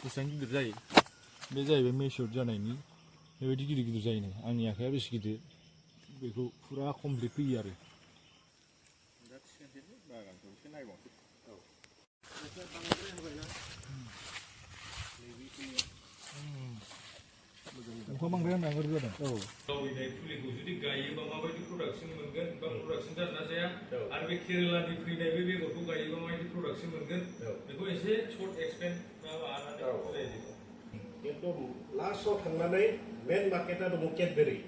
बेसेबां गिदिर जायो बे जाहैबाय मेच्योर जानायनि बेबायदि गिदिर गिदिर जायो नै आंनि आखाइया बेसे गिदिर बेखौ फुरा कमप्लिट फैयो आरो अखा बांद्राय हाना गाज्रि जादों गावनि फुलिखौ जुदि गायोबा माबायदि प्रडाक्सन मोनगोन बा प्रडाक्सन जादोंना जाया आरो बे केरेलानि फैनाय बे बेगरखौ गायोबा माबायदि प्रडाक्सन मोनगोन बेखौ एसे सर्ट एक्सप्लेन बुजायदो खिन्थु लास्टआव थांनानै मेन मार्केटआ दङ केडबेरि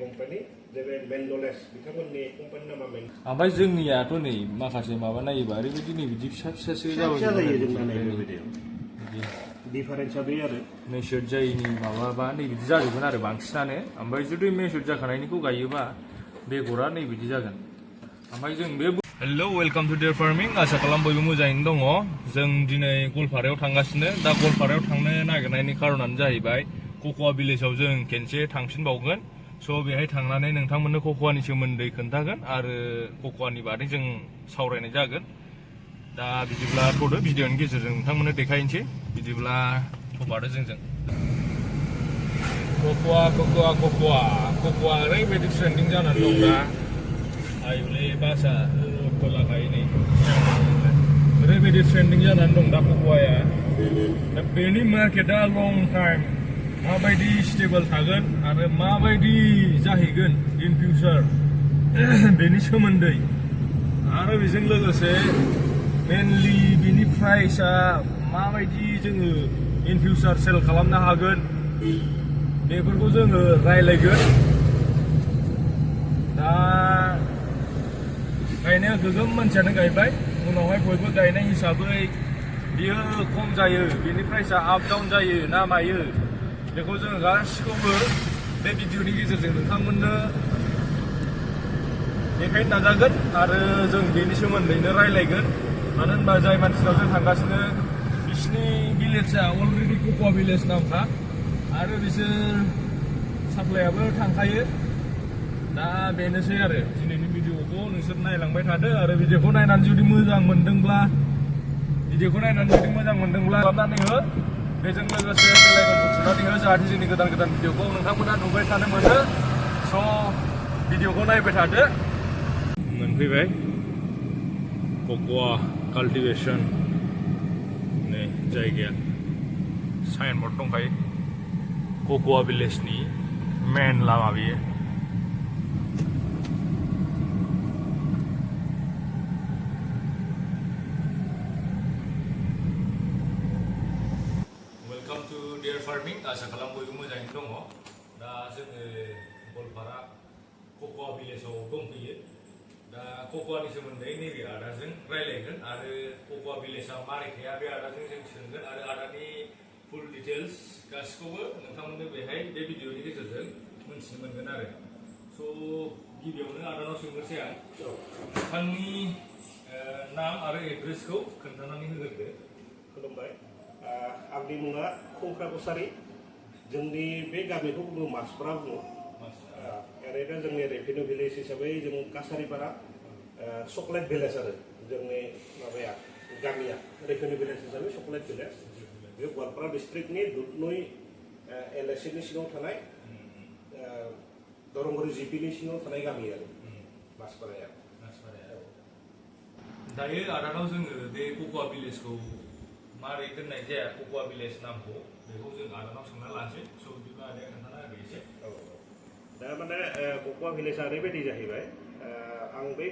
कम्पानि जेरै मेन्डलेस बिथांमोननि कम्पानि नामा ओमफ्राय जोंनियाथ' नै माखासे माबा नायोबा ओरैबायदि नै बिदि फिसा फिसासो जायो जोंना नैबेबायदियाव डिफारेन्सआ बे आरो मेच्योर जायैनि माबाबा नै बिदि जाजोबगोन आरो बांसिनानो ओमफ्राय जुदि मेच्योर जाखानायनिखौ गायोबा बेगरा नै बिदि जागोन ओमफ्राय जों बे hello welcome to their farming आसा खालाम बयबो मोजाङैनो दङ जों दिनै गवालपारायाव थांगासिनो दा गवालपारायाव थांनो नागिरनायनि खारनानो जाहैबाय कक'वा भिलेजाव जों खेनसे थांफिनबावगोन स' बेहाय थांनानै नोंथांमोननो कक'वानि सोमोन्दै खोन्थागोन आरो कक'वानि बादै जों सावरायनाय जागोन दा बिदिब्ला थ'दो भिडिअनि गेजेरजों नोंथांमोननो देखायनोसै बिदिब्ला थ'बादो जोंजों कक'वा ओरैबायदि ट्रेन्डिं जानानै दं दा आयुलै बासा खोलाखाय नै ओरैबायदि ट्रेन्डिं जानानै दं दा कक'वाया दा बेनि मार्केटआ लं टाइम माबायदि स्टेबल थागोन आरो माबायदि जाहैगोन इन फिउचार बेनि सोमोन्दै आरो बेजों लोगोसे मेनलि बिनि प्राइसआ माबायदि जोङो इन फिउचार सेल खालामनो हागोन बेफोरखौ जोङो रायलायगोन दा गायनाया गोगोम मानसियानो गायबाय उनावहाय बयबो गायनाय हिसाबै बियो खम जायो बिनि प्राइसआ आप डाउन जायो ना मायो बेखौ जोङो गासिखौबो बे भिडिअनि गेजेरजों नोंथांमोननो देखायनो नाजागोन आरो जों बेनि सोमोन्दैनो रायलायगोन मानो होनबा जाय मानसिनाव जों थांगासिनो बिसिनि भिलेजआ अलरेडि कक'वा भिलेज नामखा आरो बिसोर साप्लायाबो थांखायो दा बेनोसै आरो दिनैनि भिडिअखौ नोंसोर नायलांबाय थादो आरो भिडिअखौ नायनानै जुदि मोजां मोनदोंब्ला खालामनानै हो बेजों लोगोसे बेलाइकनखौ थुनानै हो जाहाथे जोंनि गोदान गोदान भिडिअखौ नोंथांमोना नुबाय थानो मोनो स' भिडिअखौ नायबाय थादो मोनफैबाय कक'वा काल्टिभेशन नै जायगाया साइनबर्ड दंखायो कक'वा भिलेजनि मेन लामा बेयो वेलकाम टु देयर फार्मिं आसा खालाम बयबो मोजाङैनो दङ दा जोङो गवालपारा कक'वा भिलेजाव दंफैयो दा कक'वानि सोमोन्दै नैबे आदाजों रायलायगोन आरो कक'वा भिलेजा मारै थाया बे आदाजों जों सोंगोन आरो आदानि फुल डिटेल्स गासिखौबो नोंथांमोननो बेहाय बे भिडिअनि गेजेरजों मोनथिनो मोनगोन आरो स' गिबियावनो आदानाव सोंग्रोसै आं नोंथांनि नाम आरो एड्रेसखौ खोन्थानानै होग्रोदो खुलुमबाय आंनि मुङा खंख्रा कसारि जोंनि बे गामिखौ बुङो मासफ्रा बुङो ओरैनो जोंनि रेभिनिउ भिलेज हिसाबै जों कासारिपारा चक्लेट भिलेज आरो जोंनि माबाया गामिया रेभिनिउ भिलेज हिसाबै चक्लेट भिलेज बे गवालपारा डिस्ट्रिक्टनि दुधनৈ एलएसिनि सिङाव थानाय दरंगुरि जिपिनि सिङाव थानाय गामि आरो मासपाराया दायो आदानाव जोङो बे कक'वा भिलेजखौ मारै दोननाय जाया कक'वा भिलेज नामखौ बेखौ जों आदानाव सोंना लानोसै स' बिदिब्ला आदाया खोन्थाना होदो एसे दा माने कक'वा भिलेजआ ओरैबायदि जाहैबाय आं बे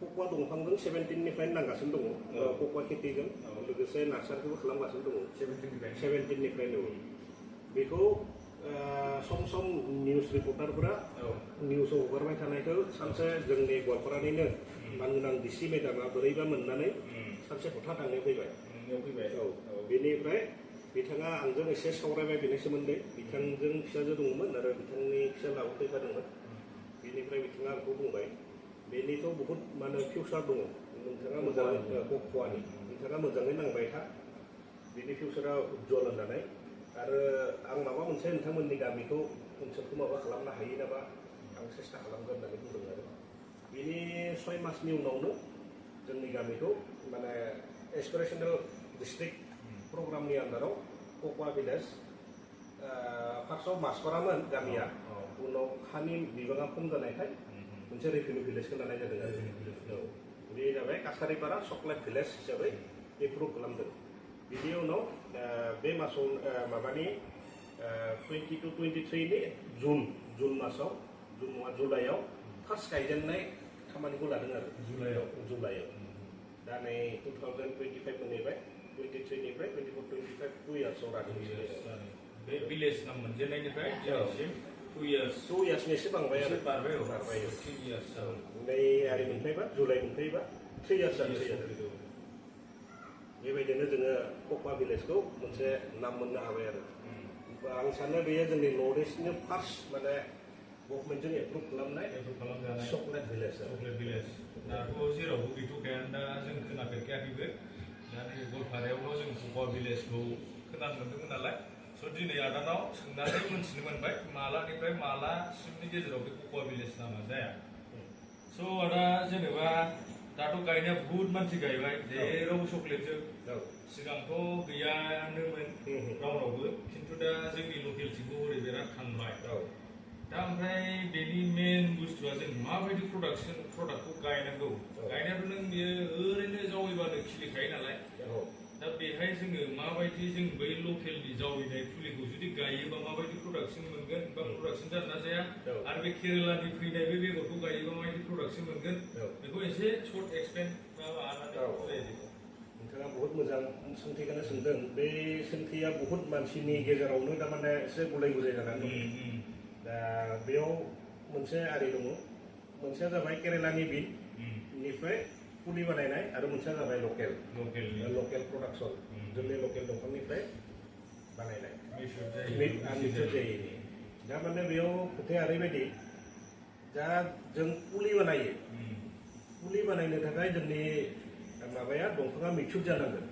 कक'वा दंफांजों 17निफ्रायनो नांगासिनो दङ कक'वा खेथिजों लोगोसे नार्सारिखौबो खालामगासिनो दङ 17निफ्रायनो बेखौ सम सम निउस रिपर्टारफोरा निउसाव हगारबाय थानायखौ सानसे जोंनि गवालपारानिनो मानगोनां डिसि मेडामा बोरैबा मोननानै सानसे हथात आंनियाव फैबाय बेनिफ्राय बिथाङा आंजों एसे सावरायबाय बेनि सोमोन्दै बिथांजों फिसाजो दङमोन आरो बिथांनि फिसालाबो फैफादोंमोन बेनिफ्राय बिथाङा आंखौ बुंबाय बेनिथ' बहुद माने फिउचार दङ नोंथाङा मोजाङै कक'वानि नोंथाङा मोजाङै नांबाय था बेनि फिउचारा उज्जवल होननानै आरो आं माबा मोनसे नोंथांमोननि गामिखौ ओनसोलखौ माबा खालामनो हायो नामा आं सेस्था खालामगोन होननानै बुंदों आरो बेनि 6 मासनि उनावनो जोंनि गामिखौ माने एसपिरेसनेल डिस्ट्रिक्ट प्रग्रामनि आन्दाराव कक'वा भिलेज फार्स्टआव मासपारामोन गामिया उनाव हानि बिबाङा खम जानायखाय मोनसे रेभिनिउ भिलेजखौ लानाय जादों आरो बे जाबाय काछारिपारा चक्लेट भिलेज हिसाबै एप्रुभ खालामदों बिनि उनाव बे मासाव माबानि 22-23 नि जुन मासाव जुन नङा जुलाइआव फार्स्ट गायजेननाय खामानिखौ लादों आरो जुलाइआव दा नै 2025 मोनहैबाय 23 निफ्राय 24-25 2 इयार्सआव रानिं बे भिलेज नाम मोनजेननायनिफ्राय दिनैसिम 2 इयार्सनि एसे बांबाय आरो बारबाय 3 इयार्स नै आरि मोनफैबा जुलाइ मोनफैबा 3 इयार्स जानोसै आरो बेबायदिनो जोङो कक'वा भिलेजखौ मोनसे नाम मोननो हाबाय आरो आं सानो बेयो जोंनि नर्थ इस्टनि फार्स्ट माने गभर्नमेन्टजों एप्रुभ खालामनाय चक्लेट भिलेज दाथ' जेरावबो गैथ'खायानो दा जों खोनाफेरखायाखैबो दा नै गवालपारायावल' जों कक'वा भिलेजखौ खोनानो मोन्दोंमोन नालाय स' दिनै आदानाव सोंनानै मोनथिनो मोनबाय मालानिफ्राय मालासिमनि गेजेराव बे कक'वा भिलेज नामा जाया स' आदा जेनेबा दाथ' गायनाया बुहुत मानसि गायबाय जेरावबो चक्लेटजों सिगांथ' गैयानोमोन रावनावबो खिन्थु दा जोंनि लकेलथिंबो हरै बिराद थांबाय दा ओमफ्राय बेनि मेन बुस्थुआ जों माबायदि प्रडाक्टखौ गायनांगौ गायनायाथ' नों बियो ओरैनो जावैबानो खिलिखायो नालाय दा बेहाय जोङो माबायदि जों बै लकेलनि जावैनाय फुलिखौ जुदि गायोबा माबायदि प्रडाक्सन मोनगोन बा प्रडाक्सन जागोन ना जाया आरो बे केरेलानि फैनाय बे बेगरखौ गायोबा माबायदि प्रडाक्सन मोनगोन बेखौ एसे सर्ट एक्सप्लेन नोंथाङा बहुत मोजां सोंथिखौनो सोंदों बे सोंथिया बहुत मानसिनि गेजेरावनो थारमाने एसे गुलाय गुजाय जानानै दं दा बेयाव मोनसे आरि दङ मोनसेया जाबाय केरेलानि बिनिफ्राय फुलि बानायनाय आरो मोनसेया जाबाय लकेल प्रडाक्सन जोंनि लकेल दंफांनिफ्राय बानायनाय मिक्सर जायैनि दा माने बेयाव खोथाया ओरैबायदि दा जों फुलि बानायनो थाखाय जोंनि माबाया दंफाङा मिक्सर जानांगोन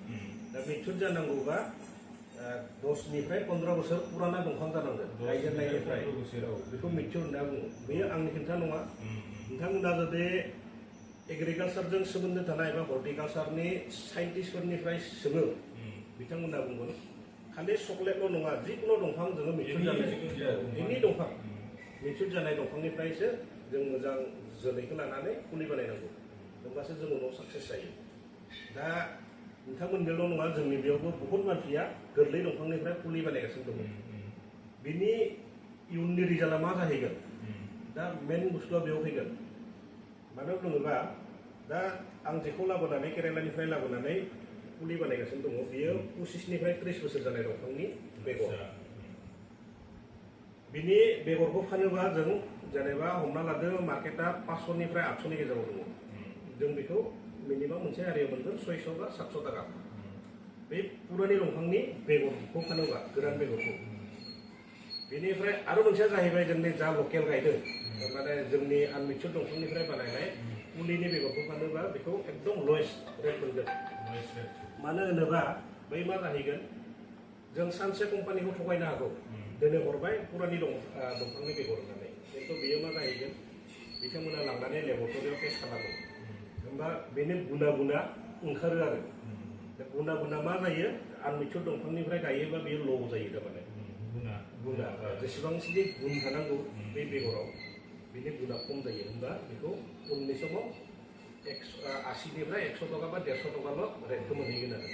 दा मिक्सर जानांगौबा 10 निफ्राय 15 बोसोर पुराना दंफां जानांगोन गायजेननायनिफ्राय बेखौ मिक्सर होनना बुङो बेयो आंनि खोथा नङा नोंथांमोना जुदि एग्रिकालसारजों सोमोन्दो थानाय बा हर्टिकालसारनि साइन्टिस्टफोरनिफ्राय सोङो बिथांमोना बुंगोन खालि चक्लेटल' नङा जिखुनु दंफां जोङो मिक्सर जानाय एनि दंफां मिक्सर जानाय दंफांनिफ्रायसो जों मोजां जोलैखौ लानानै फुलि बानायनांगौ होमबासो जों उनाव साक्सेस जायो दा नोंथांमोननिल' नङा जोंनि बेयावबो बहुत मानसिया गोरलै दंफांनिफ्राय फुलि बानायगासिनो दङ बिनि इयुननि रिजाल्टआ मा जाहैगोन दा मेन बुस्थुआ बेयाव फैगोन मानो बुङोबा दा आं जेखौ लाबोनानै केरेलानिफ्राय लाबोनानै फुलि बानायगासिनो दङ बियो 25 निफ्राय 30 बोसोर जानाय दंफांनि बेगर बिनि बेगरखौ फानोबा जों जेनेबा हमना लादो मार्केटआ 500 निफ्राय 800 नि गेजेराव दङ जों बेखौ मिनिमाम मोनसे आरियाव मोनगोन 600 बा 700 थाखा बे पुरानि दंफांनि बेगरखौ फानोबा गोरान बेगरखौ बेनिफ्राय आरो मोनसेया जाहैबाय जोंनि जा लकेल गायदों माने जोंनि आनमिक्सर दंफांनिफ्राय बानायनाय फुलिनि बेगरखौ फानोबा बेखौ एकदम लवेस्ट रेट मोनगोन मानो होनोबा बै मा जाहैगोन जों सानसे कम्पानिखौ थगायनो हागौ दिनै हरबाय पुरानि दंफांनि बेगर होननानै खिन्थु बेयो मा जाहैगोन बिथांमोना लांनानै लेबरेटरियाव टेस्ट खालामो होमबा बेनो गुना ओंखारो आरो गुना मा जायो आनमिक्सर दंफांनिफ्राय गायोबा बेयो ल' जायो थारमाने गुना जेसेबांखिनि गुन थानांगौ बे बेगराव बेनि गुना खम जायो होमबा बेखौ उननि समाव 80 निफ्राय 100 थाखा बा 150 थाखाल' रेटखौ मोनहैगोन आरो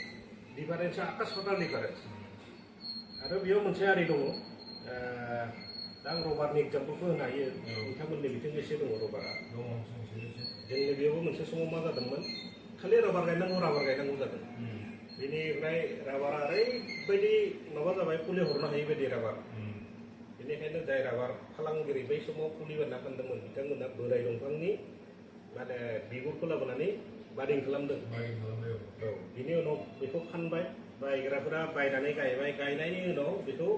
डिफारेन्सआ आकाश पाताल डिफारेन्स आरो बेयाव मोनसे आरि दङ दा आं रबारनि एग्जाम्पलखौ होनो हायो नोंथांमोननि बिथिं एसे दङ रबारा जोंनि बेयावबो मोनसे समाव मा जादोंमोन खालि राबार गायनांगौ जादों बेनिफ्राय राबारा ओरैबायदि माबा जाबाय फुलि हरनो हायि बायदि राबार बेनिखायनो जाय राबार फालांगिरि बै समाव फुलि बानायना फानदोंमोन बिथांमोना बोराय दंफांनि माने बिगुरखौ लाबोनानै बादिं खालामदों बिनि उनाव बेखौ फानबाय बायग्राफोरा बायनानै गायबाय गायनायनि उनाव बेखौ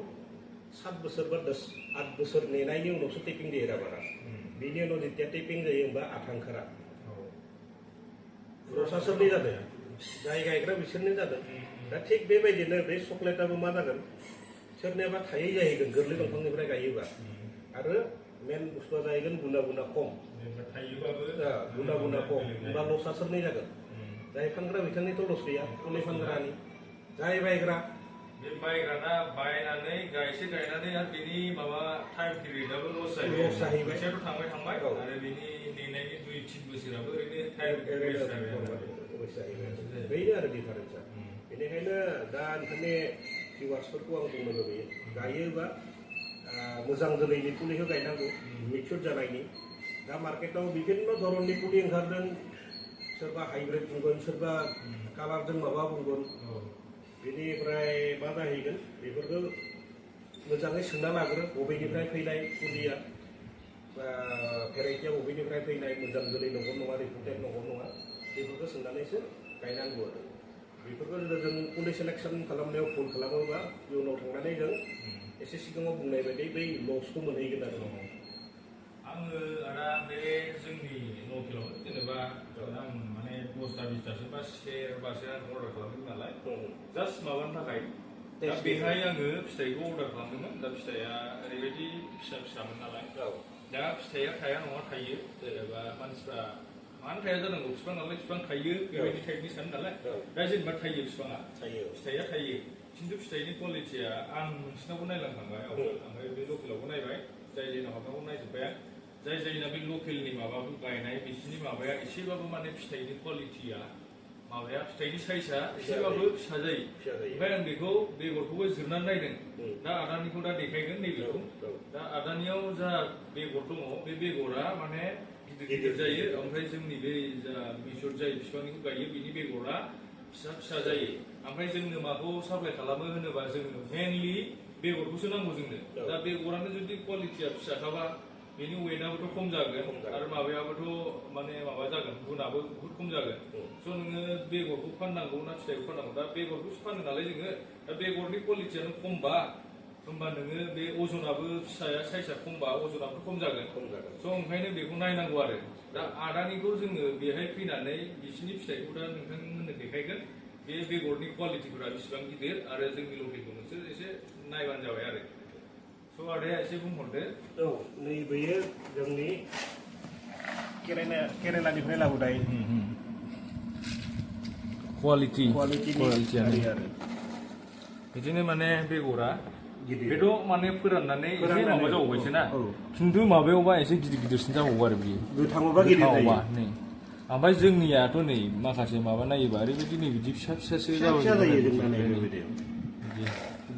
7 बोसोर बा 8 बोसोर नेनायनि उनावसो टेपिं जायो राबारा बिनि उनाव जेथिया टेपिं जायो होमबा आथा ओंखारा रसा सोरनि जादों जाय गायग्रा बिसोरनो जादों दा थिग बेबायदिनो बे चक्लेटआबो मा जागोन सोरनियाबा थायै जाहैगोन गोरलै दंफांनिफ्राय गायोबा आरो मेन बुस्थुआ जाहैगोन गुना खम गुना खम होमबा लसा सोरनि जागोन जाय फानग्रा बिथांनिथ' लस गैया फुलि फानग्रानि जाय बायग्रा बे बायग्राना बायनानै गायसे गायनानै आरो बेनि माबा टाइम पिरियडाबो लस जाहैबाय फैसायाथ' थांबाय आरो बेनि नेनायनि 2-3 बोसोराबो ओरैनो टाइम वेस्ट जाहैबाय बेनो आरो डिफारेन्सआ बेनिखायनो दा नोंथांनि भिउवार्सफोरखौ आं बुंनो लुबैयो गायोबा मोजां जोलैनि फुलिखौ गायनांगौ मिक्सुर जानायनि दा मार्केटाव बिभिन्न धरननि फुलि ओंखारदों सोरबा हाइब्रिद बुंगोन सोरबा कालारजों माबा बुंगोन बेनिफ्राय मा जाहैगोन बेफोरखौ मोजाङै सोंना लाग्रो बबेनिफ्राय फैनाय फुलिया भेराइटिया बबेनिफ्राय फैनाय मोजां जोलै नंगौ नङा रिपुटेड नंगौ नङा बेफोरखौ सोंनानैसो गायनांगौ आरो बेफोरखौ जों फुलि सेलेक्सन खालामनायाव भुल खालामोबा इयुनाव थांनानै जों एसे सिगाङाव बुंनाय बायदि बै लसखौ मोनहैगोन आरो आङो आदा बे जोंनि लकेलाव जेनेबा आं माने 10-20थासो बा सेरबासो आं अर्डार खालामदों नालाय जास्ट माबानि थाखाय दा बेहाय आङो फिथाइखौ अर्डार खालामदोंमोन दा फिथाइया ओरैबायदि फिसामोन नालाय दा फिथाइया थाया नङा थायो जेनेबा मानसिफ्रा मानो थाया जानांगौ बिफां नालाय बिफां थायो बेबायदि टाइपनि सानो नालाय दा जेनेबा थायो बिफाङा फिथाइया थायो खिन्थु फिथाइनि क्वालिटिया आं नोंसिनावबो नायलांखांबाय ओमफ्राय बे लकेलावबो नायबाय जाय जायनाव हाबनांगौ नायजोब्बाय आं जाय जायना बे लकेलनि माबाखौ गायनाय बिसोरनि माबाया एसेबाबो माने फिथाइनि क्वालिटिया माबाया फिथाइनि साइजआ एसेबाबो फिसा जायो ओमफ्राय आं बेखौ बेगरखौबो जिरनानै नायदों दा आदानिखौ दा देखायगोन नैबेखौ दा आदानियाव जा बेगर दङ बे बेगरा माने गिदिर जायो ओमफ्राय जोंनि बे जा मिसर जाय बिफांनिखौ गायो बिनि बेगरा फिसा जायो ओमफ्राय जोंनो माखौ साप्लाय खालामो होनोबा जोंनो मेनलि बेगरखौसो नांगौ जोंनो दा बेगरानो जुदि क्वालिटिया फिसाखाबा बेनि वेटआबोथ' खम जागोन आरो माबायाबोथ' माने माबा जागोन गुनाबो बुहुत खम जागोन स' नोङो बेगरखौ फाननांगौ ना फिथाइखौ फाननांगौ दा बेगरखौसो फानो नालाय जोङो दा बेगरनि क्वालिटियानो खमबा होमबा नोङो बे अजनाबो फिसाया साइजआ खमबा अजनाबो खम जागोन स' ओंखायनो बेखौ नायनांगौ आरो दा आदानिखौ जोङो बेहाय फैनानै बिसिनि फिथाइखौ दा नोंथांमोननो देखायगोन बे बेगरनि क्वालिटिफोरा बेसेबां गिदिर आरो जोंनि लकेलखौ नोंसोर एसे नायबानो जाबाय आरो स' आदाया एसे बुंहरदो नैबेयो जोंनि केरेलानिफ्राय लाबोनाय क्वालिटिनि आरो बिदिनो माने बेगरा बेथ' माने फोराननानै एसे माबा जाबावबायसो ना खिन्थु माबायावबा एसे गिदिरसिन जाबावो आरो बियो गोथाङावबा गिदिर जायो नै ओमफ्राय जोंनियाथ' नै माखासे माबा नायोबा ओरैबायदि नै बिदि फिसासो जायो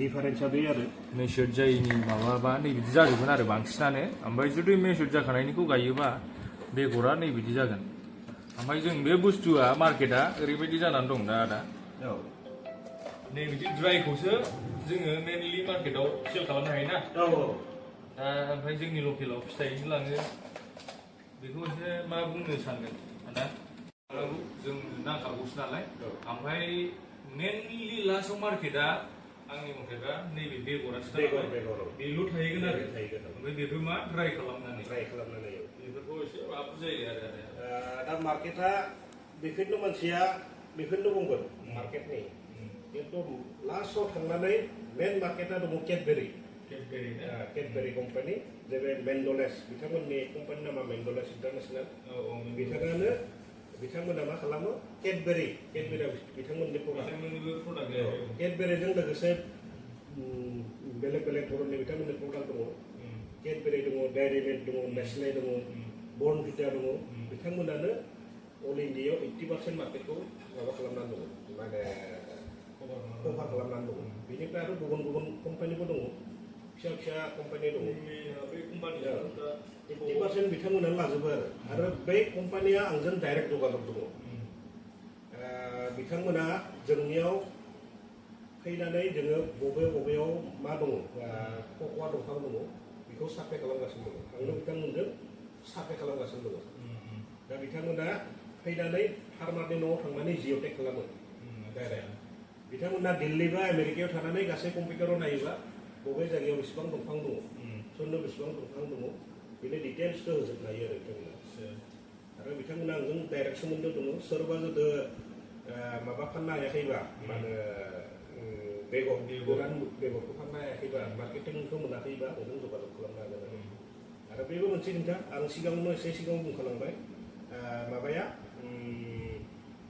डिफारेन्सआ बे आरो मेचुर जायैनि माबाबा नै बिदि जाजोबगोन आरो बांसिनानो ओमफ्राय जुदि मेचुर जाखानायनिखौ गायोबा बेगरा नै बिदि जागोन ओमफ्राय जों बे बुस्थुआ मार्केटआ ओरैबायदि जानानै दं दा आदा नै बिदि ड्राइखौसो जोङो मेनलि मार्केटआव सेल खालामनो हायोना दा ओमफ्राय जोंनि लकेलाव फिथाइनि लाङो बेखौ एसे मा बुंनो सानगोन आदा जों नांखागौसो नालाय ओमफ्राय मेनलि लास्टआव मार्केटआ आंनि मथेबा नैबे बेगरासो बेल' थाहैगोन आरो ओमफ्य बेबो मा ड्राइ खालामनानै बेफोरखौ एसे माबा जायो आरो दा मार्केटआ बेखौनो मानसिया बेखौनो बुंगोन मार्केटनि खिन्थु लास्टआव थांनानै मेन मार्केटआ दङ केडबेरि कम्पानि जेरै मेन्डलेस बिथांमोननि कम्पानि नामा मेन्डलेस इन्टारनेसनेल बिथांमोना मा खालामो केडबेरिया बिथांमोननि प्रडाक्ट केडबेरिजों लोगोसे बेलेग धरननि बिथांमोननि प्रडाक्ट दङ केडबेरि दङ डायरि मिल्क दङ नेस्ले दङ बर्नभिटा दङ बिथांमोनानो अल इन्डियायाव 80% मार्केटखौ माबा खालामनानै दङ माने कभार खालामनानै दङ बेनिफ्राय आरो गुबुन कम्पानिबो दङ फिसा कम्पानि दङ 80% बिथांमोनानो लाजोबो आरो बै कम्पानिया आंजों डाइरेक्ट जगाजग दङ बिथांमोना जोंनियाव फैनानै जोङो बबेयाव मा दङ कक'वा दंफां दङ बेखौ साप्लाय खालामगासिनो दङ आंनो बिथांमोनजों साप्लाय खालामगासिनो दङ दा बिथांमोना फैनानै फार्मारनि न'आव थांनानै जिअ'टेक खालामो डाइरेक्ट बिथांमोना दिल्ली बा आमेरिकायाव थानानै गासै कम्पिउटाराव नायोबा बबे जायगायाव बेसेबां दंफां दङ सोरनो बेसेबां दंफां दङ बेनि डिटेल्सखौ होजोबनो हायो आरो बिथांमोना आंजों डाइरेक्ट सोमोन्दो दङ सोरबा जुदि माबा फाननो हायाखैबा मा होनो गोरान बेगरखौ फाननो हायाखैबा मार्केटिंखौ मोनाखैबा आंजों जगाजग खालामनो हागोन आरो बेबो मोनसे खोथा आं सिगाङावनो एसे बुंखालांबाय माबाया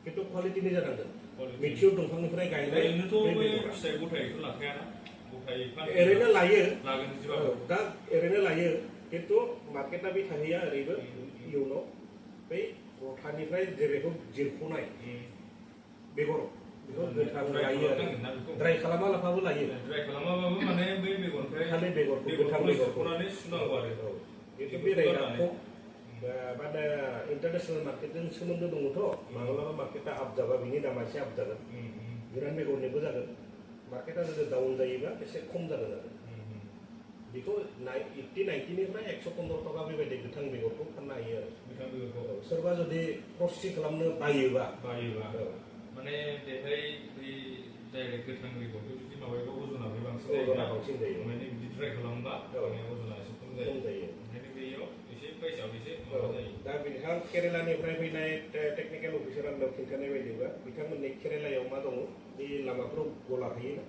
खिन्थु क्वालिटिनि जानांगोन मिथिउ दंफांनिफ्राय गायनाय ओरैनोथ' बे बै बेगरा फिथाइ गथायैखौ लाखायाना गथायै ओरैनो लायो लागोन औ, बिदिबाबो दा ओरैनो लायो खिन्थु मार्केटा बे थाहैया ओरैबो इयुनाव बै गथानिफ्राय जे बेखौ जिरख'नाय बेगर बेखौ गोथां लायो आरो द्राय खालामा लाफाबो लायो द्राय खालामाबाबो माने बै बेगरनिफ्राय खालि बेगरखौ गोथां बेगरखौ सुख'नानै सुनांगौ आरो औ बेथ' बे रेटआ खम बा दा इन्टारनेसनेल मार्केटजों सोमोन्दो दङथ' माब्लाबा मार्केटा आप जाबा बिनि दामा एसे आप जागोन गोरान बेगरनिबो जागोन मार्केटा जुदि डाउन जायोबा एसे खम जागोन आरो बेखौ 80-90निफ्राय 115 टाका बेबायदि गोथां बेगरखौ फाननो हायो आरो गोथां बेगरखौ सोरबा जुदि प्रसेसिं खालामनो बायोबा माने बेहाय बै डाइरेक्ट गोथां बेगरखौ जुदि माबायोबा अजना बांसिन अजना बांसिन जायो माने बिदि ट्राइ खालामोबा माने अजना एसे खम जायो ओंखायनो बेयाव एसे प्राइसआव एसे माबा जायो दा बिथां केरेलानिफ्राय फैनाय टेकनिकेल अफिसार आंनाव खिन्थानाय बायदिबा बिथांमोननि केरेलायाव मा दङ बे लामाफोराव गला थायोना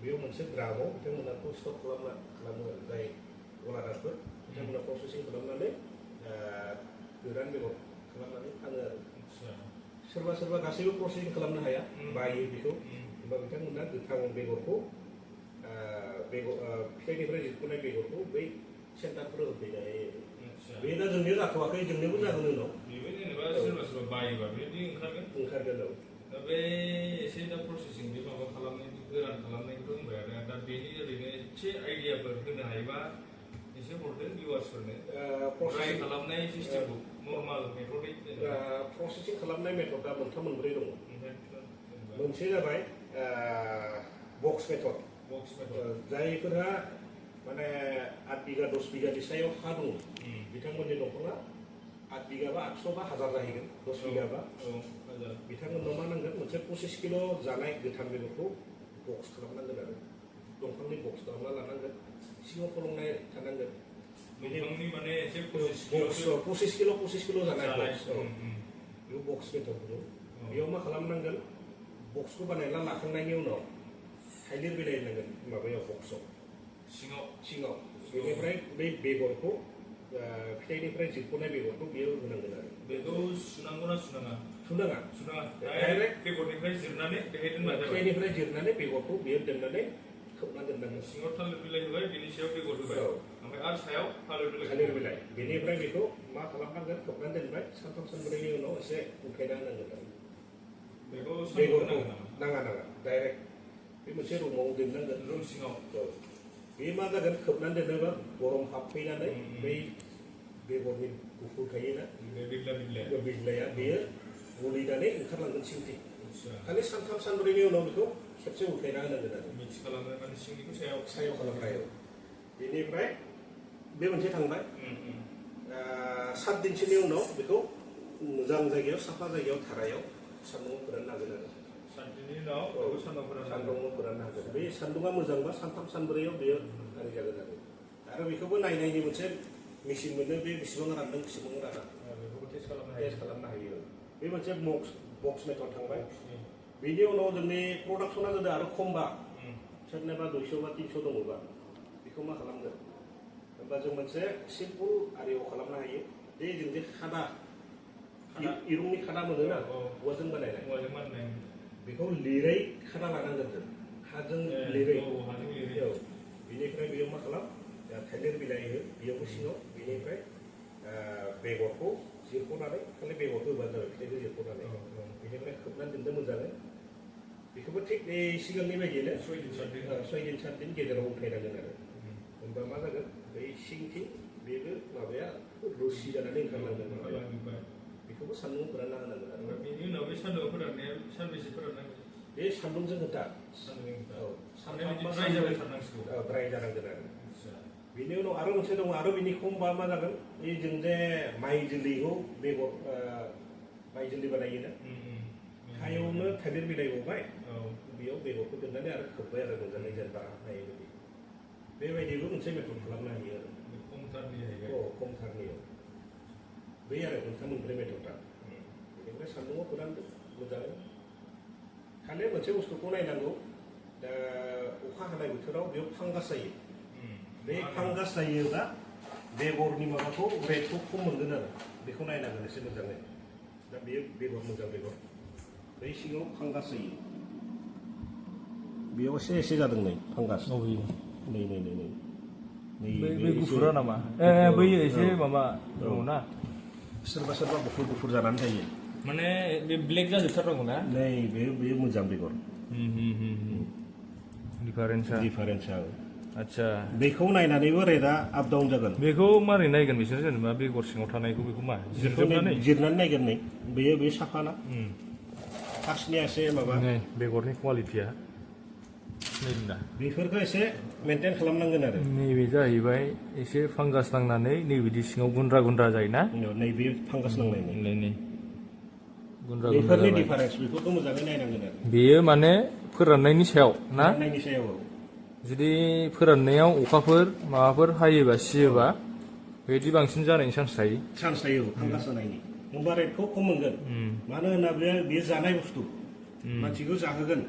बेयाव मोनसे द्रामाव बिथांमोना स्टक खालामो आरो जाय गलादारफोर बिथांमोना प्रसेसिं खालामनानै गोरान बेगर खालामनानै फानो आरो सोरबा सोरबा गासैबो प्रसेसिं खालामनो हाया बायो बेखौ होमबा बिथांमोना गोथां बेगरखौ फिथाइनिफ्राय जिरख'नाय बेगरखौ बै सेन्टारफोराव होफैनो हायो बे दा जोंनियाव जाथ'वाखै जोंनियावबो जागोन उनाव बेबो जेनेबा सोरबा सोरबा बायोबा बेबायदि ओंखारगोन औ दा बे एसे दा प्रसेसिं बे माबा खालामनायनि गोरान खालामनायखौथ' होनबाय आरो दा बेनि ओरैनो एसे आइडियाफोर होनो हायोबा एसे हरदो भिउवार्सफोरनो ट्राइ खालामनाय सिस्टेमखौ नर्माल मेथडै प्रसेसिं खालामनाय मेथडआ मोनथाम मोनब्रै दङ मोनसे जाबाय बक्स मेथड जायफोरा माने 8 बिगा 10 बिगानि सायाव हा दङ बिथांमोननि दंफाङा 8 बिगा बा 800 बा 1000 जाहैगोन 10 बिगा बा बिथांमोननाव मा नांगोन मोनसे 25 किल' जानाय गोथां बेगरखौ बक्स खालामनांगोन आरो दंफांनि बक्स खालामना लानांगोन सिङाव फलंनाय थानांगोन दंफांनि माने एसे 25 किल' जानाय बक्स बेयाव बक्स मेथड दङ बेयाव मा खालामनांगोन बक्सखौ बानायना लाखांनायनि उनाव थाइलिर बिलाइ होनांगोन माबायाव बक्सआव सिङाव बेनिफ्राय बै बेगरखौ फिथाइनिफ्राय जिरख'नाय बेगरखौ बेयाव होनांगोन आरो बेखौ सुनांगौना सुनाङा सुनाङा डाइरेक्ट बेगरनिफ्राय जिरनानै बेहाय दोनबाय फिथाइनिफ्राय जिरनानै बेगरखौ बेयाव दोननानै खोबना दोननांगोन सिङाव थालिर बिलाइ होबाय बेनि सायाव बेगर होबाय ओमफ्राय आरो सायाव थालिर बिलाइ बेनिफ्राय बेखौ मा खालामनांगोन खोबनानै दोनबाय सानथाम सानब्रैनि उनाव एसे उल्थायना होनांगोन आरो बेगरखौ नाङा डाइरेक्ट बे मोनसे रुमाव दोननांगोन रुम सिङाव बे मा जागोन खोबनानै दोनोबा गरम हाबफैनानै बै बेगरनि गुफुर थायोना बिलाइया बेयो गलिनानै ओंखारलांगोन सिंथिं खालि सानथाम सानब्रैनि उनाव बेखौ खेबसे उल्थायना होनांगोन आरो मिक्स खालामनाय माने सिंनिखौ सायाव खालामनाय बेनिफ्राय बे मोनसे थांबाय 7 दिनसोनि उनाव बेखौ मोजां जायगायाव साफा जायगायाव धारायाव सान्दुङाव फोराननो हागोन आरो 7 दिननि उनाव सान्दुङाव फोराननो हागोन बे सान्दुङा मोजांबा सानथाम सानब्रैयाव बेयो गाज्रि जागोन आरो बेखौबो नायनायनि मोनसे मेचिन मोनो बे बेसेबां रानदों बेसेबां राना बेखौबो टेस्ट खालामनो हायो बे मोनसे बक्स मेथड थांबाय बेनि उनाव जोंनि प्रडाक्सना जुदि आरो खमबा सोरनिबा 200 बा 300 दङबा बेखौ मा खालामगोन होमबा जों मोनसे सिम्पोल आरियाव खालामनो हायो जे जों जे खादा इरुंनि खादा मोनोना औवाजों बानायनाय बेखौ लिरै खादा लानांगोन जों हाजों लिरै बेनिफ्राय बेयाव मा खालाम थाइलिर बिलाइ हो बेयावबो सिङाव बेनिफ्राय बेगरखौ जिरख'नानै खालि बेगरखौ होबानो जाबाय फिथाइखौ जिरख'नानै बेनिफ्राय खोबनानै दोनदो मोजाङै बेखौबो थिग बे सिगांनि बायदियैनो 6 दिन 7 दिन गेजेराव उल्थायनांगोन आरो होमबा मा जागोन बै सिंथिं बेबो माबाया रोसि जानानै ओंखारलांगोन बेखौबो सान्दुङाव फोरानना होनांगोन आरो बेनि उनाव बे सान्दुङाव फोराननाया सानबेसे फोराननांगोन बे सान्दुंजों खोथा द्राय जानांगोन आरो बेनि उनाव आरो मोनसे दङ आरो बिनि खमबा मा जागोन बे जों जे माइ जोलैखौ बेगर माइ जोलै बानायोना हायावनो थालिर बिलाइ गबाय बेयाव बेगरखौ दोननानै आरो खोब्बाय आरो मोजाङै जेनेबा हानाय बायदि बेबायदिबो मोनसे मेथड खालामनो हायो आरो खमथारनियाव बै आरो मोनथाम मोनब्रै मेथडा बेनिफ्राय सान्दुङाव फोरानदो मोजाङै खालि मोनसे बुस्थुखौ नायनांगौ दा अखा हानाय बोथोराव बेयाव फांगास जायो बे फांगास जायोब्ला बेगरनि माबाखौ रेटखौ खम मोनगोन आरो बेखौ नायनांगोन एसे मोजाङै दा बेयो बेगर मोजां बेगर बै सिङाव फांगास जायो बेयाव एसे जादों नै फांगास नै नै नै नै बै गुफुरा नामा बै एसे माबा दङना सोरबा सोरबा गुफुर जानानै थायो माने बे ब्लेक जाजोबथारनांगौ ना नै बे मोजां बेगर डिफारेन्सा आच्छा बेखौ नायनानैबो रेटआ आप डाउन जागोन बेखौ मारै नायगोन बिसोर जेनेबा बेगर सिङाव थानायखौ बेखौ मा जिरनानै नायगोन नै बे साफाना फार्स्टनिया एसे माबा बेगरनि कुवालिटिया बेफोरखौ एसे मेनटेन खालामनांगोन आरो नैबे जाहैबाय एसे फांगास नांनानै नैबिदि सिङाव गुन्द्रा जायोना नैबे फांगास नांनायनि बेफोरनि डिफारेन्स बेफोरखौ मोजाङै नायनांगोन आरो बेयो माने फोराननायनि सायाव ना फोराननायनि सायाव जुदि फोराननायाव अखाफोर माबाफोर हायोबा सियोबा बेदि बांसिन जानायनि चान्स थायो फांगास जानायनि होमबा रेटखौ खम मोनगोन मानो होनोब्ला बेयो जानाय बुस्थु मानसिखौ जाहोगोन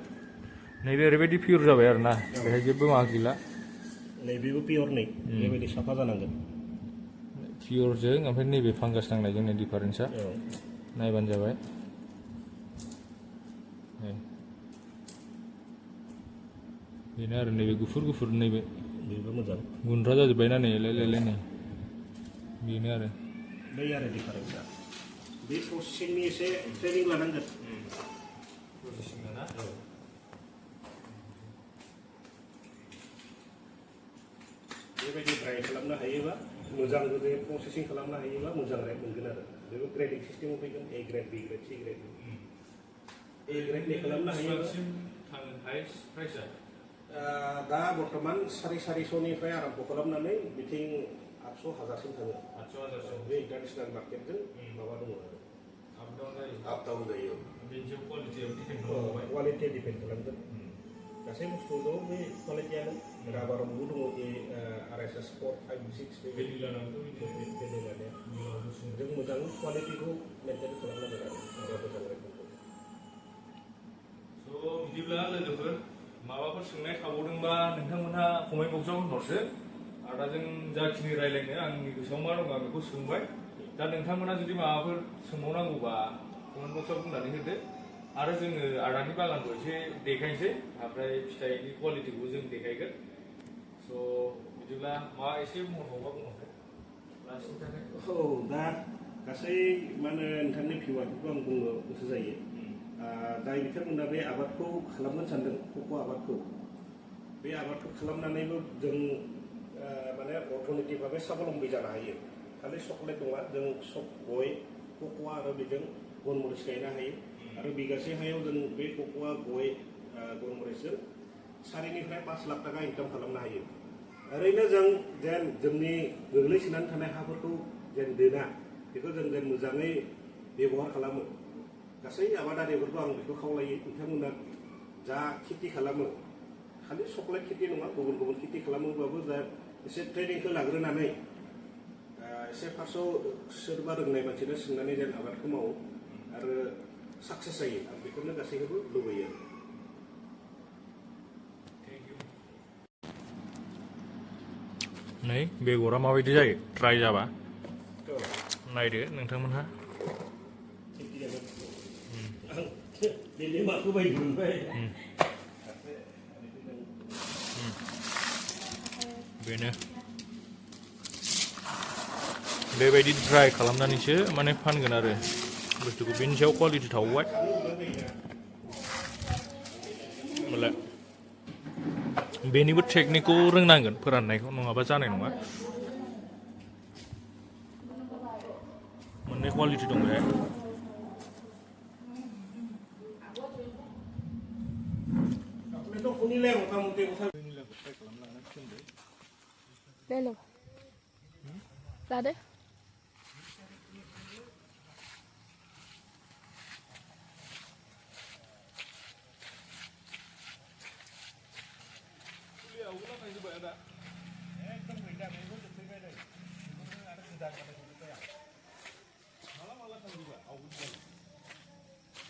नैबे ओरैबायदि पियर जाबाय आरो ना बेहाय जेबो माबा गैला नैबेबो पियर नै बेबायदि साफा जानांगोन पियरजों ओमफ्राय नैबे फांगास नांनायजों नै डिफारेन्सा नायबानो जाबाय बेनो आरो नैबे गुफुर नैबे बेबो मोजां गुन्द्रा जाजोब्बायना नै लायलाय नै बेनो आरो बै आरो डिफारेन्सा बे प्रसेसिंनि एसे ट्रेनिं लानांगोन बेबायदि ड्राइ खालामनो हायोबा मोजां जुदि प्रसेसिं खालामनो हायोबा मोजां रेट मोनगोन आरो बेबो ग्रेडिं सिस्टेमाव फैगोन A grade B grade C grade A ग्रेडनि खालामनो हायोबा दा बर्थमान 450निफ्राय आरम्भ खालामनानै बिथिं 800,000सिम थाङो बे इन्टारनेसनेल मार्केटजों माबा दङ आरो आप डाउन जायो क्वालिटिया डिपेन्ड खालामगोन गासै बुस्थु दं बे क्वालिटियानो राबारावबो दङ बे RSS 4, 5, 6 बेबायदि लानाया जों मोजां क्वालिटिखौ मेनटेन खालामनांगोन आरो मोजां रोखोमखौ बिदिब्ला लोगोफोर माबाफोर सोंनाय थाबावदोंबा नोंथांमोनहा कमेन्ट बक्सआव होनहरसो आदा जों जाखिनि रायलायनो आंनि गोसोआव मा दं आं बेखौ सोंबाय दा नोंथांमोनहा जुदि माबाफोर सोंबावनांगौबा कमेन्ट बक्सआव बुंनानै होदो आरो जोङो आदानि बागानखौ एसे देखायनोसै ओमफ्राय फिथाइनि क्वालिटिखौ जों देखायगोन स' बिदिब्ला मा एसे बुंहरबावबा बुंहरदो लास्टनि थाखाय दा गासै मा होनो नोंथांनि भिउआरफोरखौ आं बुंनो गोसो जायो जाय बिथांमोना बे आबादखौ खालामनो सानदों कक' आबादखौ बे आबादखौ खालामनानैबो जों माने अर्थनैतिक भाबै स्वाबलम्बी जानो हायो खालि चकलेट नङा जों गय कक'आ आरो बेजों गलमरिच गायनो हायो आरो बिगासे हायाव जों बे कक'आ गय गलमरिचजों 4निफ्राय 5 लाख थाखा इनकाम खालामनो हायो ओरैनो जों जेन जोंनि गोग्लैसोनानै थानाय हाफोरखौ जेन दोना बेखौ जों जेन मोजाङै बेबहार खालामो गासै आबादारिफोरखौ आं बेखौ खावलायो बिथांमोना जा खेथि खालामो खालि चकलेट खेथि नङा गुबुन गुबुन खेथि खालामोबाबो जा एसे ट्रेनिंखौ लाग्रोनानै एसे फार्स्टआव सोरबा रोंनाय मानसिनो सोंनानै जेन आबादखौ मावो आरो साक्सेस जायो आं बेखौनो गासैखौबो लुबैयो नै बेगरा माबायदि जायो ट्राइ जाबा नायदो नोंथांमोनहा बेनो बेबायदि ड्राइ खालामनानैसो माने फानगोन आरो बुस्थुखौ बेनि सायाव क्वालिटि थाबावबाय होमबालाय बेनिबो टेकनिकखौ रोंनांगोन फोराननायखौ नङाबा जानाय नङा मोननै क्वालिटि दं बेहाय ले लो ला दे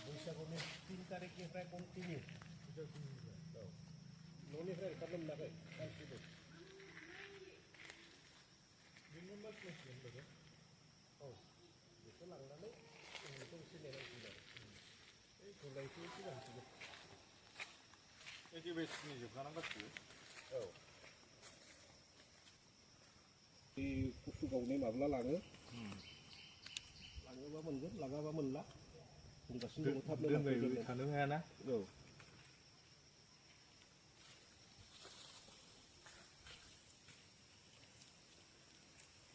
बैसागुनि 3 तारिखनिफ्राय कन्टिनिउ न'निफ्राय ओंखारनो मोनाखै सानसेबो औ बेखौ लांनानै बेखौ एसे नेनांसिगोन आरो एखे बेचनि जोबखानां गासिबो औ बे गुसु गावनाय माब्ला लाङो लाङोबा मोनगोन लाङाबा मोनला बुंगासिनो दङ थाबनो दोनबाय थानो हायाना औ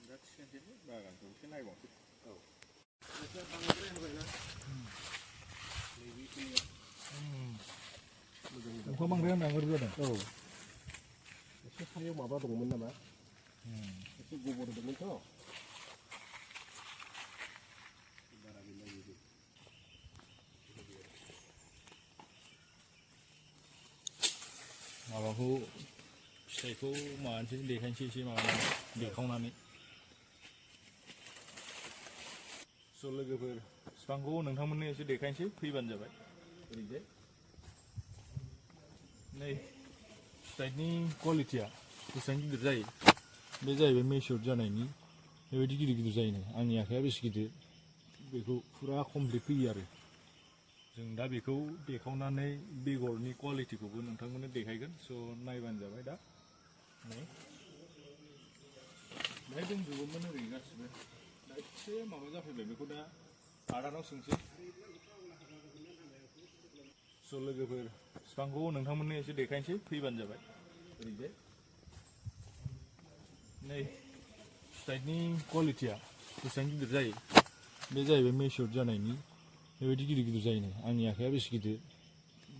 दा थिखोनोसै बागानखौ एसे नायबावनोसै औ एसे बांद्राय होबायना नैबेखिनिया अखा बांद्राय हानांगौ जादों औ एसे सायाव माबा दंमोन नामा एसे गोबर दंमोनथ' बारा गैला बिदि माबाखौ फिथाइखौ माबानोसै देखायनोसै एसे माबानानै देखावनानै स' लोगोफोर बिफांखौ नोंथांमोननो एसे देखायनोसै फैबानो जाबाय ओरैजाय नै फिथाइनि क्वालिटिया बेसेबां गिदिर जायो बे जाहैबाय मेच्योर जानायनि बेबायदि गिदिर गिदिर जायो नै आंनि आखाइया बेसे गिदिर बेखौ फुरा कमप्लिट फैयो आरो जों दा बेखौ देखावनानै बेगरनि क्वालिटिखौबो नोंथांमोननो देखायगोन स' नायबानो जाबाय दा नै बेहाय दंजोबोमोन ओरै गासिबो दा एसे माबा जाफैबाय बेखौ दा आदानाव सोंसै स' लोगोफोर बिफांखौ नोंथांमोननो एसे देखायनोसै फैबानो जाबाय ओरैजाय नै फिथाइनि क्वालिटिया बेसेबां गिदिर जायो बे जाहैबाय मेच्योर जानायनि बेबायदि गिदिर गिदिर जायो नै आंनि आखाइया बेसे गिदिर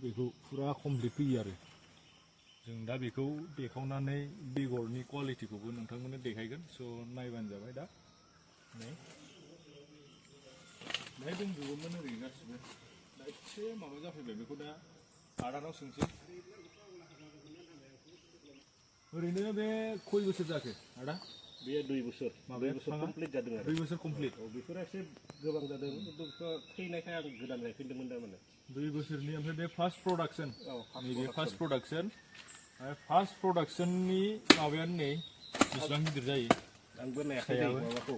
बेखौ फुरा कमप्लिट फैयो आरो जों दा बेखौ देखावनानै बेगरनि क्वालिटिखौबो नोंथांमोननो देखायगोन स' नायबानो जाबाय दा नै बेहाय दंजोबोमोन ओरै गासिबो दा एसे माबा जाफैबाय बेखौ दा आदानाव सोंसै ओरैनो बे खय बोसोर जाखो आदा बेयो 2 बोसोर माबाया 2 बोसोर कमप्लिट जादों आरो 2 बोसोर कमप्लिट औ बेफोरो एसे गोबां जादों खिन्थु थैनायखाय आं गोदान गायफिनदोंमोन दा माने 2 बोसोरनि ओमफ्राय बे फार्स्ट प्रडाक्सन औ नैबे फार्स्ट प्रडाक्सन फार्स्ट प्रडाक्सननि माबायानो नै बेसेबां गिदिर जायो आंबो नायाखै माबाखौ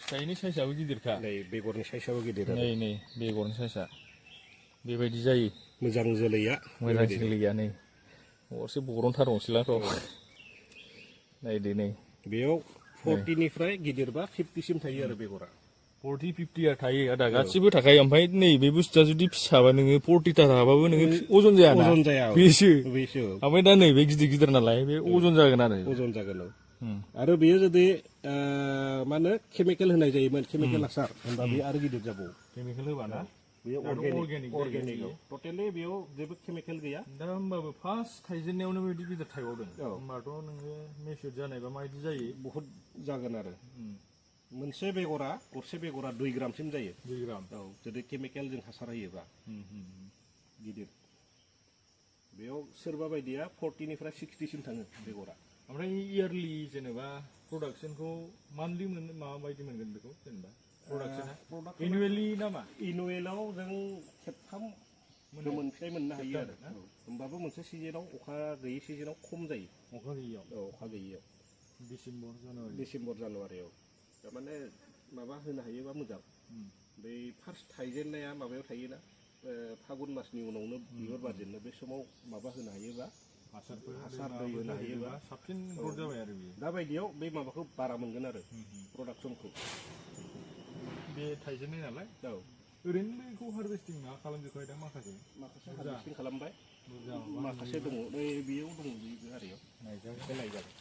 फिथाइनि साइजआबो गिदिरखा नै बेगरनि साइजआबो गिदिर नै नै बेगरनि साइजआ बेबायदि जायो मोजां जोलैया मोजां जोलैया नै अरसे बरनथारबावसैलां र' नायदो नै बेयाव 40 निफ्राय गिदिरबा 50 सिम थायो आरो बेगरा 40 50 थायो आदा गासिबो थाखायो ओमफ्राय नै बे बुस्थुआ जुदि फिसाबा नोङो 40 था थाबाबो नोङो अजन जाया ना अजन जाया बेसो बेसो ओमफ्राय दा नै बे गिदिर गिदिर नालाय बे अजन जागोन आरो अजन जागोन आरो बेयो जुदि मा होनो केमिकेल होनाय जायोमोन केमिकेल हासार होनबा बे आरो गिदिर जाबावो केमिकेल होबाना बेयो अर्गेनिक टटेलि बेयाव जेबो केमिकेल गैया दा होमबाबो फार्स्ट थाइजेननायावनो बेबायदि गिदिर थाइबावदों होमबाथ' नोङो मेच्योर जानायबा माबायदि जायो बहुत जागोन आरो मोनसे बेगरा गरसे बेगरा 2 ग्रामसिम जायो 2 ग्राम औ जुदि केमिकेल जों हासार होयोबा गिदिर बेयाव सोरबा बायदिया 40 निफ्राय 60 सिम थाङो बेगरा ओमफ्राय इयारलि जेनेबा प्रडाक्सनखौ मान्थलि माबा बायदि मोनगोन बेखौ जेनेबा प्रडाक्सना एनुवेलि नामा एनुवेलाव जों खेबथाम गोमोन फिथाइ मोननो हायो आरो होमबाबो मोनसे सिजनाव अखा गैयै सिजनाव खम जायो अखा गैयियाव औ अखा गैयियाव डिसेम्बर जानुवारियाव थारमाने माबा होनो हायोबा मोजां बै फार्स्ट थाइजेननाया माबायाव थायोना फागुन मासनि उनावनो बिबार बारजेननो बे समाव माबा होनो हायोबा हासार दै होनो हायोबा साबसिन ग्रथ जाबाय आरो बेयो दा बायदियाव बे माबाखौ बारा मोनगोन आरो प्रडाक्सनखौ बे थाइजेननाय नालाय औ ओरैनो बेखौ हारभेस्टिं मा खालामजोबबाय दा माखासे हारभेस्टिं खालामबाय माखासे दङ बै बेयाव दङ बे हारियाव नायजागोन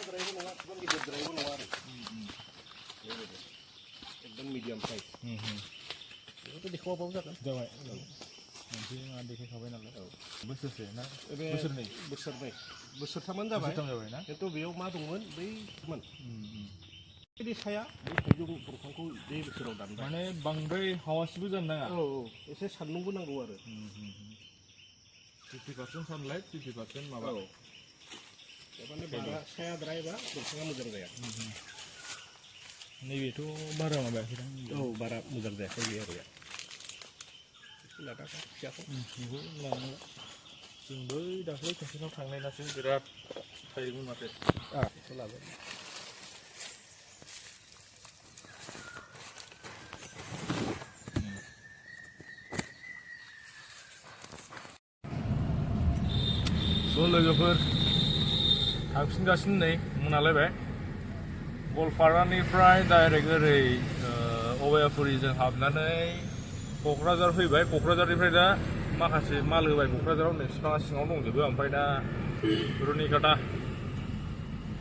द्रायबो नङा गोबां गिदिरद्रायबो नङा आरो बेबायदि एकदम मिडियाम साइज बेखौथ' देखावाबाबो जाबाय मोनसे मा देखायखाबाय नालाय औ बोसोरसे ना बोसोरनै बोसोरथामानो जाबाय ना खिन्थु बेयाव मा दंमोन बैमोन बिदि साया बै थाइजौ दंफांखौ बे बोसोराव दानबाय माने बांद्राय हावासिबो जानो नाङा औ एसे सान्दुंबो नांगौ आरो 50% सानलाइट 50% माबा माने बारा सायाद्रायबा दंफाङा मोजां जाया नैबेथ' बारा माबायाखै औ बारा मोजां जायाखै बे आरो लादा फिसाखौ बेखौ लानांला जों बै दाख्लै खनसेनाव थांनायनासो बिराद थायोमोन माथो बेखौ लाबाय स' लोगोफोर थांफिनगासिनो नै मोनालायबाय गवालपारानिफ्राय डाइरेक्ट ओरै अभयापुरिजों हाबनानै क'क्राझार फैबाय क'क्राझारनिफ्राय दा माखासे माल होबाय क'क्राझाराव नै बिफाङा सिङाव दंजोबो ओमफ्राय दा रुनिकाटा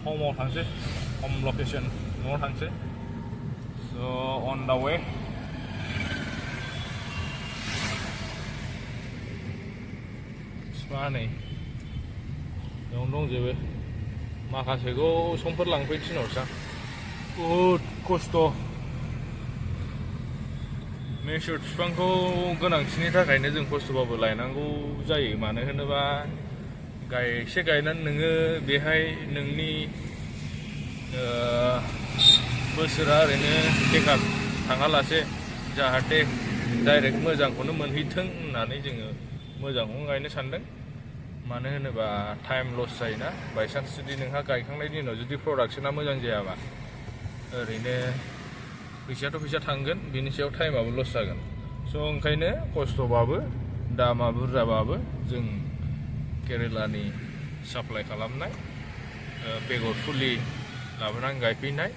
हमाव थांसै हम लकेसन न'आव थांसै स' अन दा वे बिफाङा नै बेयावनो दंजोबो माखासेखौ समफोर लांफैनो थिनहरसां बहुद खस्थ' मेसुर बिफांखौ गोनांथिनि थाखायनो जों खस्थ'बाबो लायनांगौ जायो मानो होनोबा एसे गायनानै नोङो बेहाय नोंनि बोसोरा ओरैनो बेकार थाङालासे जाहाथे डाइरेक्ट मोजांखौनो मोनहैथों होननानै जोङो मोजांखौनो गायनो सानदों मानो होनोबा टाइम लस जायोना बायसान्स जुदि नोंहा गायखांनायनि उनाव जुदि प्रडाक्शना मोजां जायाबा ओरैनो फैसायाथ' फैसा थांगोन बिनि सायाव टाइमाबो लस जागोन स' ओंखायनो खस्थ'बाबो दामा बुरजाबाबो जों केरेलानि साप्लाइ खालामनाय बेगर फुलि लाबोनानै गायफैनाय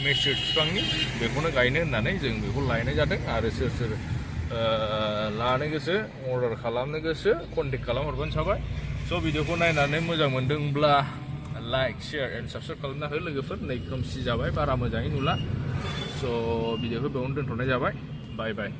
मेसुर बिफांनि बेखौनो गायनो होननानै जों बेखौ लायनाय जादों आरो सोर सोर लानो गोसो अर्डार खालामनो गोसो कन्टेक्ट खालामहरबानो जाबाय स' भिडिअखौ नायनानै मोजां मोनदोंब्ला लाइक शेयार एन्ड साबस्क्राइब खालामना हो लोगोफोर नै खोमसि जाबाय बारा मोजाङै नुला स' भिडिअखौ बेयावनो दोनथ'नाय जाबाय बाय बाय